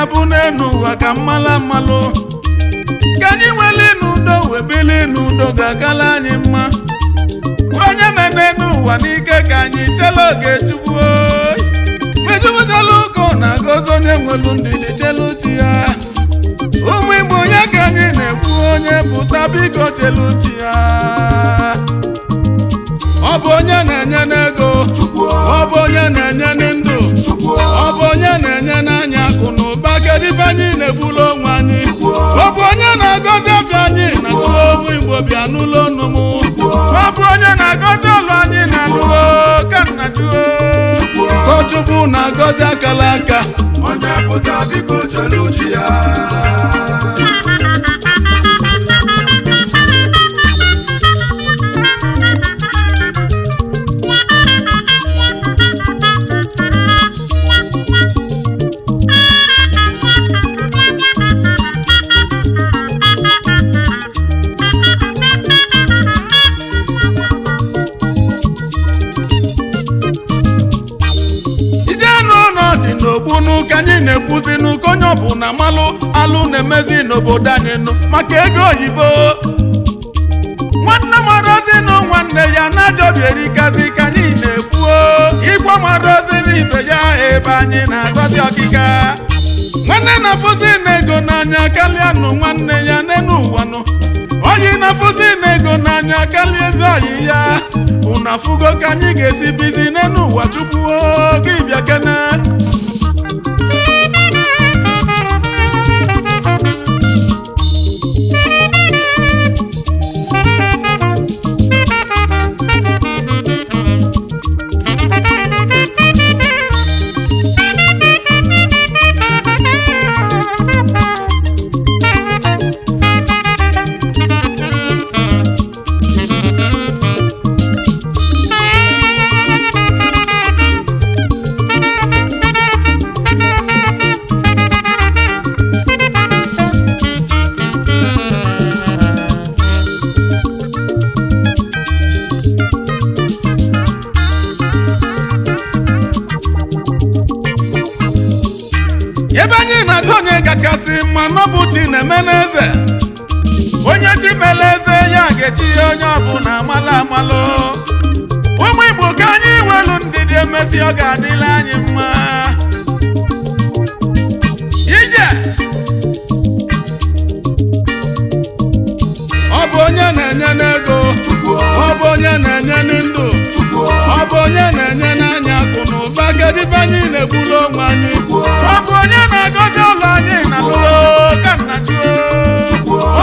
ga-abụ n'elu ụwa ka mmala mmalụ. Ka anyị weli n'udo wee bili n'udo ga-akala anyị mma. Onye mene n'ụwa n'ike ka anyị chela oge Chukwu. Mejupụtala ụkọ na-agọzi onye nwelu ndidi chelu chi ya. Ụmụ Igbo, onye ka anyị na-ekwu? Onye pụta, biko chelu chi ya. Ọ bụ onye na-enye n'ego, ọ bụ onye na-enye na ndụ, ọ bụ onye na-enye n'anya akụ na ụba. Kedu ife anyị na-egbulu onwe anyị? Ọ bụ onye na-agọzi afịa anyị na tụọ. Ụmụ Igbo, bịa n'ụlọ ọnụ m. Ọ bụ onye na-agọzi ụlọ anyị na alụo ka nna juo. Tochukwu na-agọzi akala aka. Onye pụta, biko chelu chi ya. Ije n'ụlọ dị n'ogbunu ka anyị na-ekwuzi n'ụka onye ọbụla malụ alụ na-emezi n'obodo anyị nụ maka ego oyibo. Nwanne marozinụ nwanne ya na-ajọbierikazi ka anyị na-ekwuo. Igwe marozi ibe ya ebe anyị na-azọzi ọkịka. Nwanne na-afụzi na ego n'anya karịa nụ nwanne ya n'enu ụwa nụ. Oyi na-afụzi na ego n'anya karịa ezi oyi ya. Unu afụgo ka anyị ga-esi bizi n'enu ụwa? Chukwu gị bịa kene. Ebe anyị na-aga, onye gakasị mma n'ọbụ chi na-eme n'eze. Onye chi mere eze ya ga-echi ya. Onye ọbụla amalụ amalụ. Ụmụ Igbo, ka anyị welu ndidi, emesi ọ ga-adịla anyị mma. Ije ọ bụ onye na-enye n'ego, ọ bụ onye na-enye ndụ, ọ bụ onye na-enye n'anya akụ na ụba. Kedu ife anyị na-egbulu onwe anyị? Ọ bụ onye na-agọzi ụlọ anyị na lụọ ka nna jụọ.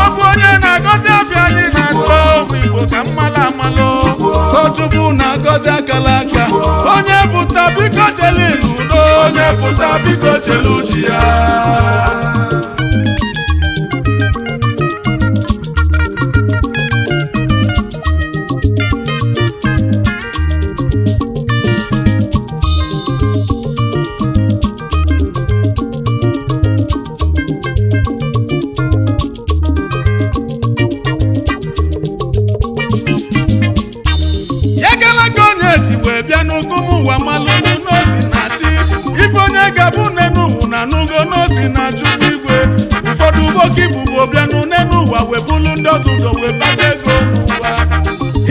Ọ bụ onye na-agọzi afịa anyị na alụọ. Ụmụ Igbo, ka mmalụ amalụ. Tochukwu na-agọzi akala aka. Onye pụta, biko cheli n'udo. Onye pụta, biko chelu chi ya. Ya galaga onye ji wee bịa n'ụkụm ụwa malụ n'osi na chi. Ife onye ga-abụ n'enu na n'ugo n'osi na Chukwu igwe. Ụfọdụ nwoke ibubo bịanụ n'enu ụwa wee bulu ndị ọzọ ụzọ wee kpata ego n'ụwa.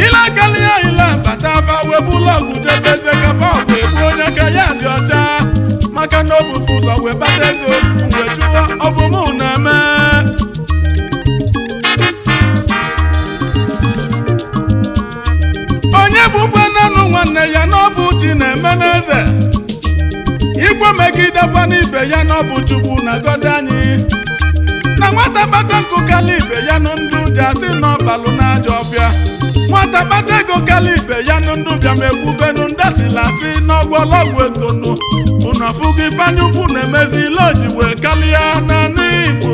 Ile akarịa ile bata afa wee bulu ọgụ jebeze kafa wee gbuo onye ka ya dị ọcha maka na o bufu ụzọ wee kpata ego. Wee jụọ, ọ bụ mụ na-eme? Onye bụkwa nanụ nwanne ya n'ọbụ chi na-eme n'eze. Igwe megidekwa n'ibe ya n'ọbụ Chukwu na-agọzi anyị. Na nwata kpata nkụ kala ibe ya nụ, ndụ ji asị n'ọbalụ n'ajọ ọfịa. Nwata kpata ego kala ibe ya nụ, ndụ bịa mekwubenu ndasịla asị n'ọgwọlọgwụ ego nụ. Unu afụgo ifeanya ukwu na-emezi ile oji wee kalịa n'anụ Igbo.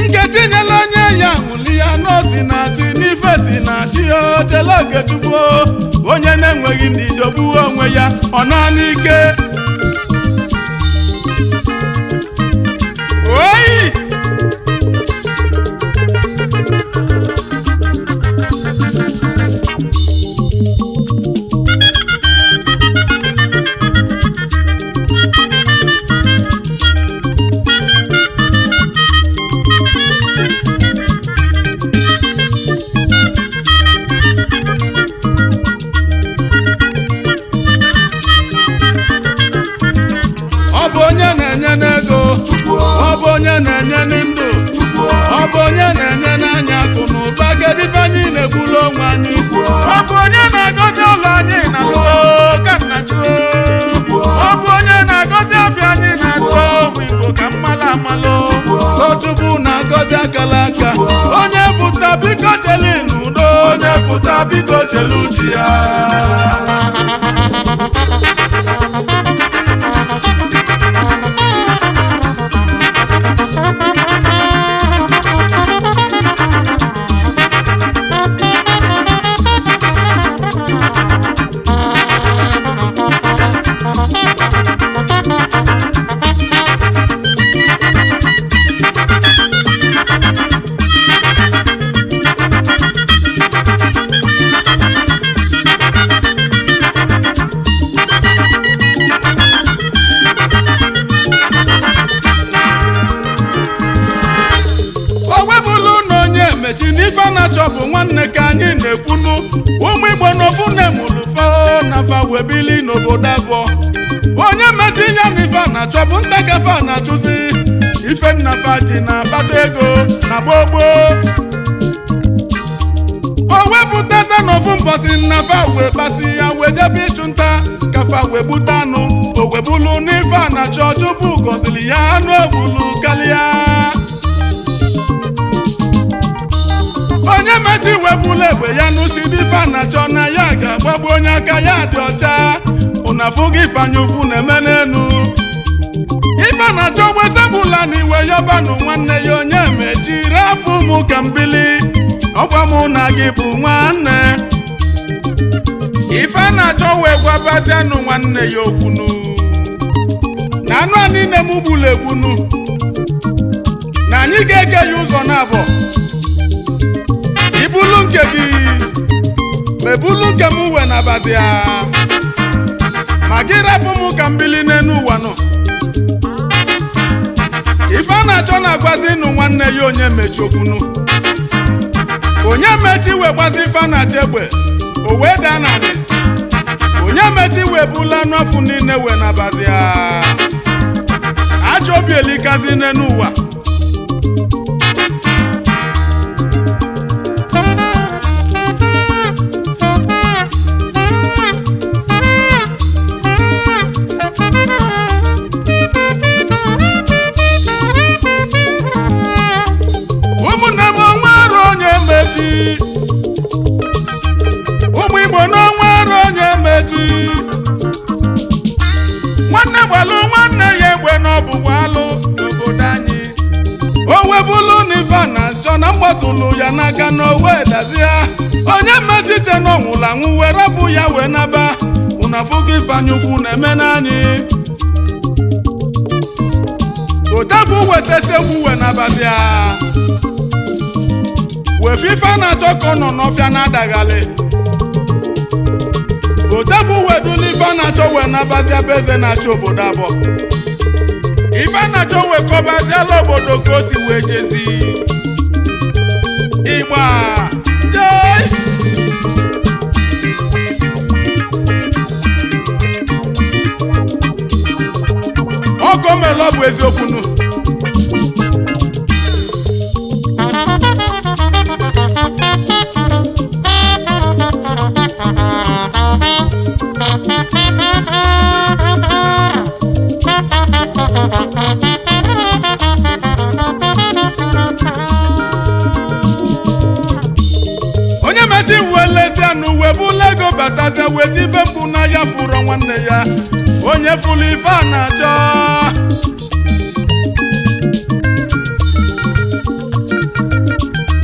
Nkechi nyela onye ya ṅụli ya n'osi na chi n'ife si na chi. O chela oge Chukwu. Onye na-enweghị ndidi ogbuo onwe ya, ọ naanị ike oyi. akala aka. Onye pụta biko cheli n'udo. Onye pụta biko chelu chi ya. O webụlụ na onye mechi n'ife na-achọ bụ nwanne ka anyị na-ekwunu. Ụmụ Igbo n'ofu na-emulu fao na fa webili n'obodo abụọ. Onye mechi ya na ife na-achọ bụ ntakafa na-achụzi ife nnafa ji na-akpata ego na gboo gboo. O wepụtaza n'ofu mbọsị nnafa wee kpasi ya wee jebe ịchụ nta ka fa wee gbute anụ. O webulu n'ife a na-achọ tupu gọzili ya anụ egbulu karịa. Onye mechi webụla egbe ya n'usi dị ife na-achọ na ya ga-agbagbu onye aka ya dị ọcha. Ụnafụghị ifeanya ukwu na-eme n'enu ife na-achọ wezebụla na iwe yọbanụ nwanne ya. Onye mechi rapụ mụ ka mbili ọgwa mụ na gị bụ nwanne. Ife na-achọ wee gwabazianụ nwanne ya okwunu na anụ a niile m gburu egbunu na anyị ga-eke ya ụzọ na-abọ. Ibulu nke gị ma ebulu nke m uwe na abazia ma gị rapụ m ka mbili n'enu ụwa nọ. Ife a na-achọ na-agwazi ịnụ nwanne ya onye mechi okwunu. Onye mechi wee gbazi ife a na-achọ egbe o wee daa n'anị. Onye mechi wee bula anụ afụ niile wee nabazia. Ajọ obi elikazi n'enu ụwa. Ụmụnne m onwe arụ onye mechi. Ụmụ Igbo n'onwe arụ onye mechi. Nwanne gbalụ nwanne ya egbe n'ọbụbụ alụ n'obodo anyị. O webulu n'ife a na-achọ na mgbatụlụ ya n'aka na o wee dazie. Onye mechiche na ọnwụrụ anwụ wee rapụ ya wee naba. Unu afụgo ife anya ukwu na-eme n'anyị. Odegwu wetasi egwu wee nabazia. Wee ife a na-achọ ka ọ nọ n'ọfịa na-adaghalị. Odegwu wedula ife a na-achọ wee nabazia be eze na-achị obodo abụọ. Ife a na-achọ wee kọbaziala obodo ka o si wee jezi. Igba ndị ọkọ mele ọ bụ eziokwu nụ. Onye mechi welezi anụ wee bụla ego batazie wee tibe mkpu na ya fụrọ nwanne ya. Onye fụlụ ife a na-achọ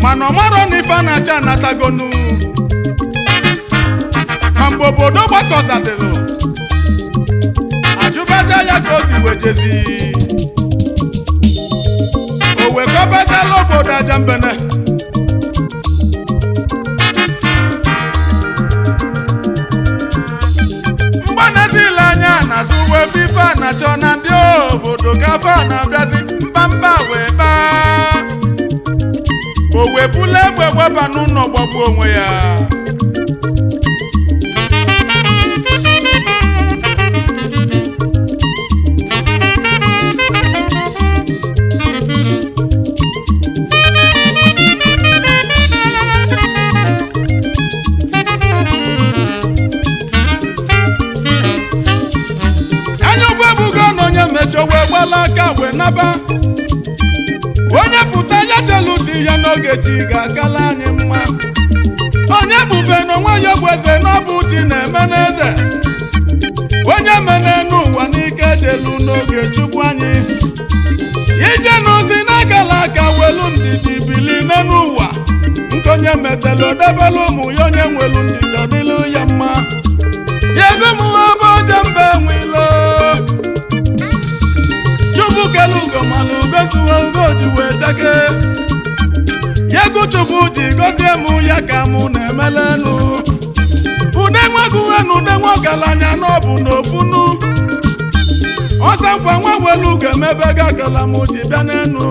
mana ọ marọ na ife a na-achọ anatagonu. Ma mgbe obodo gbakọzadịlụ ajụbazie ya ka o si wee jezi. O wekọbaziala obodo aja mbene. Mgbanezila anya na-azụ wee ife a na-achọ na ndị obodo ka afọ a na-abịazi mkpamkpa wee baa. O wee bula egbe weba n'ụlọ gbagbuo onwe ya. Anya ukwu ebugo na onye mechie wee gbala aka wee naba. Onye pụta ya Onye chelu chi ya n'oge chi ga-akala anyị mma. Onye bube n'onwe ya bụ eze n'ọbụ chi na-eme n'eze. Onye mene n'ụwa n'ike chelu n'oge Chukwu anyị. Ije n'ozi n'akala aka welu ndidi bili n'ụwa. Nke onye metelu odebelu ụmụ ya, onye nwelu ndidi ọdịlụ ya mma. Yego m bụ oje mba enwilo. Chukwu kelu ugo mana ugo zuo ugo ji wee chake. Yego Chukwu ji gọzie mụ ya ka mụ na-emelenu. Ude nwaguwe na ude nwa ọgaranya n'ọbụ n'ofunu. Ọsọ nkwa nwa welu ugo emebe ga akala mụ ji bịa n'enu.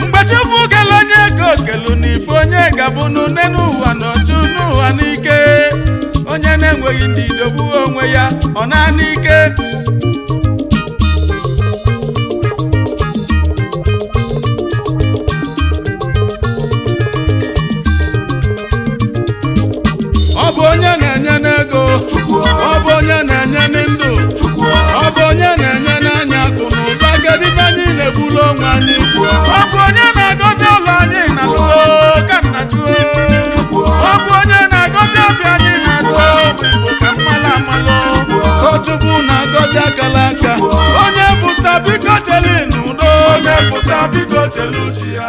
Mgbe Chukwu kele onye ka okelu n'ife onye gabunu n'enu ụwa n'ochu n'ụwa n'ike. Onye na-enweghị ndidi ogbuo onwe ya ọ naa n'ike. Ọ bụ onye na-enye n'ego, ọ bụ onye na-enye ndụ, ọ bụ onye na-enye n'anya akụ na ụba. Kedu ife anyị na-ebulu onwe anyị? Ọ bụ onye na-agọzi ụlọ anyị na lụọ ka nna juo. Ọ bụ onye na-agọzi afịa anyị na lụọ Igbo ka mmalụ amalụ. Chukwu na-agọzi akala aka. Onye pụta biko chelu n'udo. Onye pụta biko chelu chi ya.